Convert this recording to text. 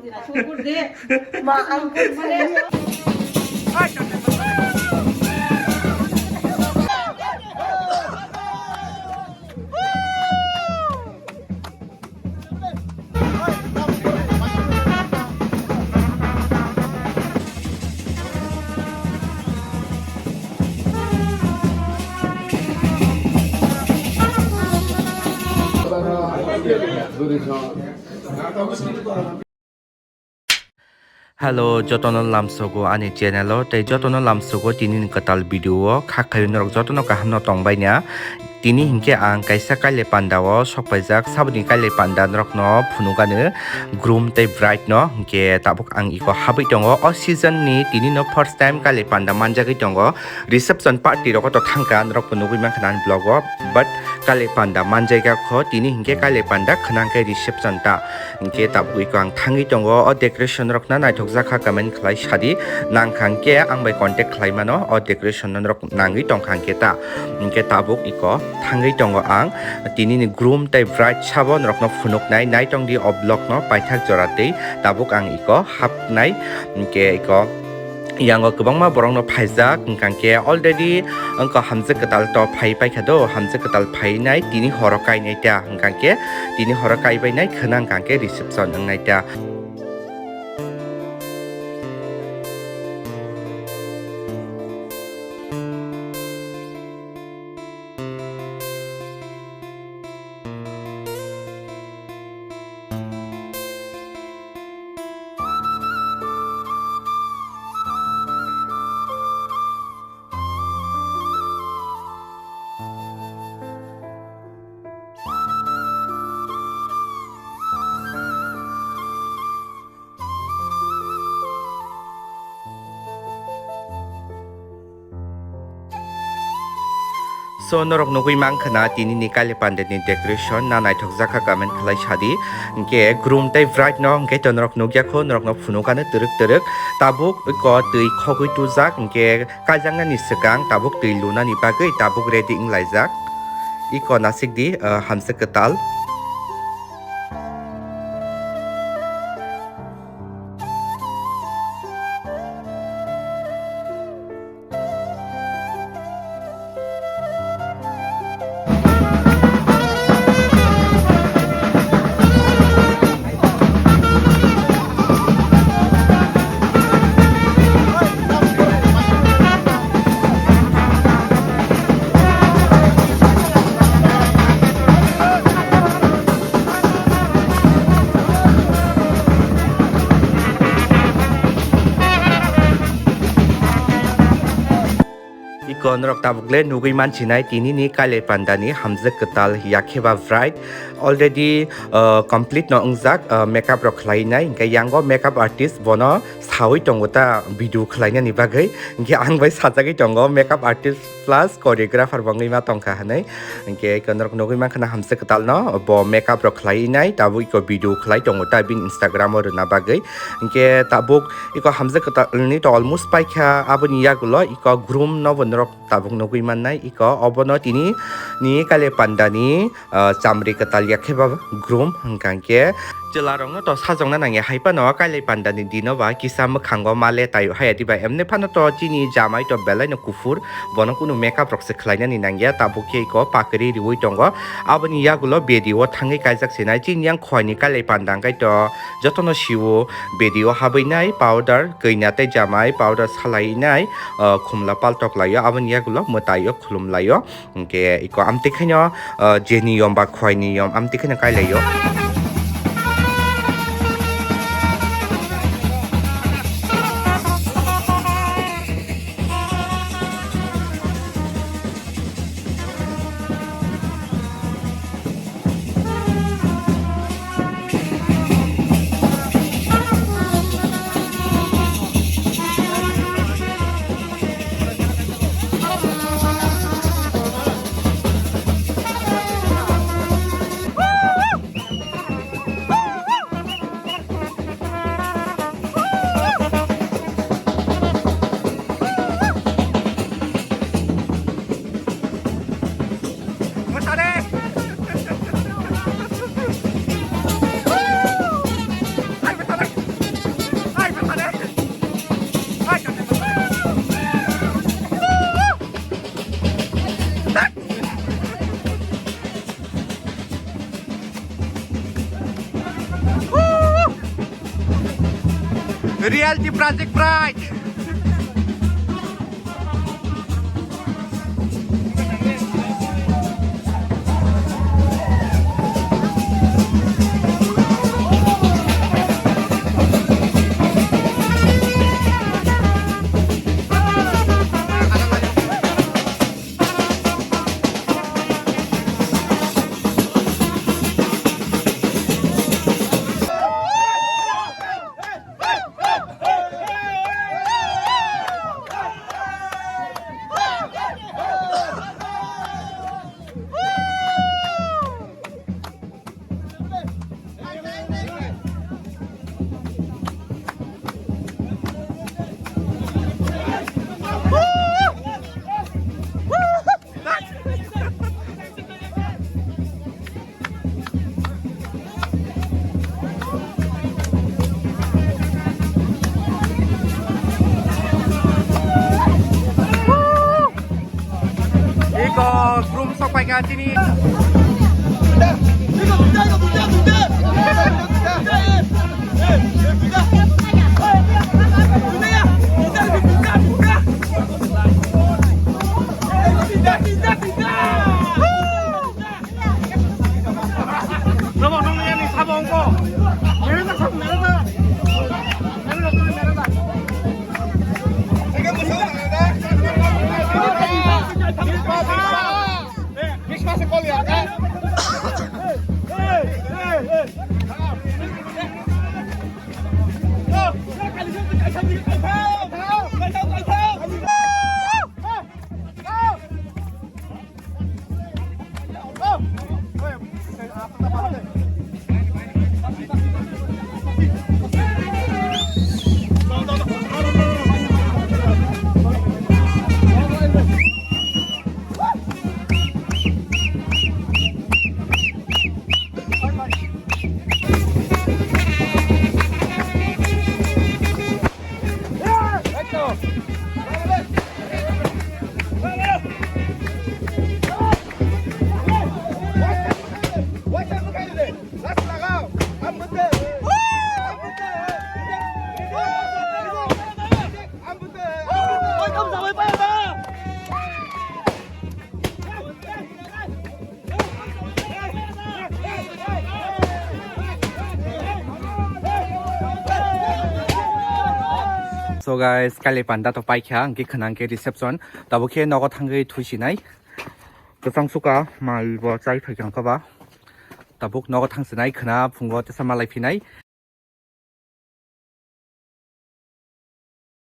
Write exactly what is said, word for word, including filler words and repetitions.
Ma, ang kutbani. Hello, jotono lamsogo ani channel o, tei jotono lamsogo tini ni kwtal video o, kha khayo norok jotono kaham no tong bai na. Tini hinkhe ang kaisa kailai panda o sok paijak, saboni kailai panda norok no phunuk ano groom tei bride no, hinkhe tabuk ang iko habwi tongo. O season ni tini no first time kailai panda manjagwi tongo. Reception party rogo to thangkha, norok bo nugwi mankha ani vlog o, but kailai panda manjaiga kho, tini hinkhe kailai panda khwnang khe reception ta, hinkhe tabuk iko ang thangwi tongo. O decoration rok na naithok jakha, comment khlai sadi, nang kha hinkhe ang bai contact khlai mano, o decoration norok nangwi tong kha hinkhe ta, hinkhe tabuk iko thangwi tongo ang. Tini ni groom tei bride sabo norok no phunuk nai, nai tong di o vlog no paithak jora tei tabuk ang iko hapnai, hinkhe iko Yango kwbangma borokno phaijak, hwnkha khe already wngkha hamjwk kwtal to phai paikha do, hamjwk kwtal phainai tini horo kainai ta, hwnkha khe tini horo kaibainai khwna hwnkha khe reception wngnai ta. So, norok nugwi mankha na tini ni kailai panda ni decoration na naithok jakha, comment khlai sadi. Hinkhe groom tei bride no hinkhe to norok nukya kho, norok no phunukha no twrwk twrwk. Tabuk iko twi khogwi tujak, hinkhe kaijaknani swkang tabuk twi lunani bagwi tabuk ready wnglaijak. Iko nasik di, ah, hamjwk kwtal. Iko norok tabuk le nugwi mansinai tini ni kailai panda ni hamjwk kwtal yakheba bride already, uh, complete no wngjak, uh, makeup rok khlainai, hinkhe yango makeup artist bono sawi tongo ta video khlainani bagwi, hinkhe ang bai sajagwi tongo makeup artist plus choreographer bo wngwi ma tongkha hinwi. Hinkhe iko norok nugwi mankha na hamjwk kwtal no bo makeup rok khlai nai, tabuk iko video khlai tongo ta bini Instagram o rwna bagwi. Hinkhe tabuk iko hamjwk kwtal ni to almost paikha, aboni yagulo iko groom no bo norok tabuk nugwi mannai. Iko obono tini ni kailai panda ni, ah, chamri kwtal yakheba groom hwnkha khe chwla rok no to sajokna nangya, hai phano kailai panda ni dino ba kisa mwkhango ma le taio haya diba, emni phano to chini jamai to belai no kuphur. Bono kunu makeup rok se khlainani nangya, tabuk khe iko pakri riwi tongo. Aboni yagulo bedi o thangwi kaijak sinai, chini yang khwani kailai panda hwnkhe to jotono sio, bedi o habwi nai powder, kanya tei jamai powder salai nai, ah, khumla paltok laio, aboni yagulo mwtai o khulum laio. Hwnkhe iko amtwi khaino, ah, jeni yom ba khwani yom amtwi khaino kailaio. Reality Project Pride. Iko groom sok paikha chini. So guys, kali panda to paikha, hingke khwnang khe reception. Tabuk khe nogo thangwi thuisinai. Kwchang suka, mai bo chai phaikha wngkha ba. Tabuk nogo thangsinai, khwna phungo tesa malai phinai.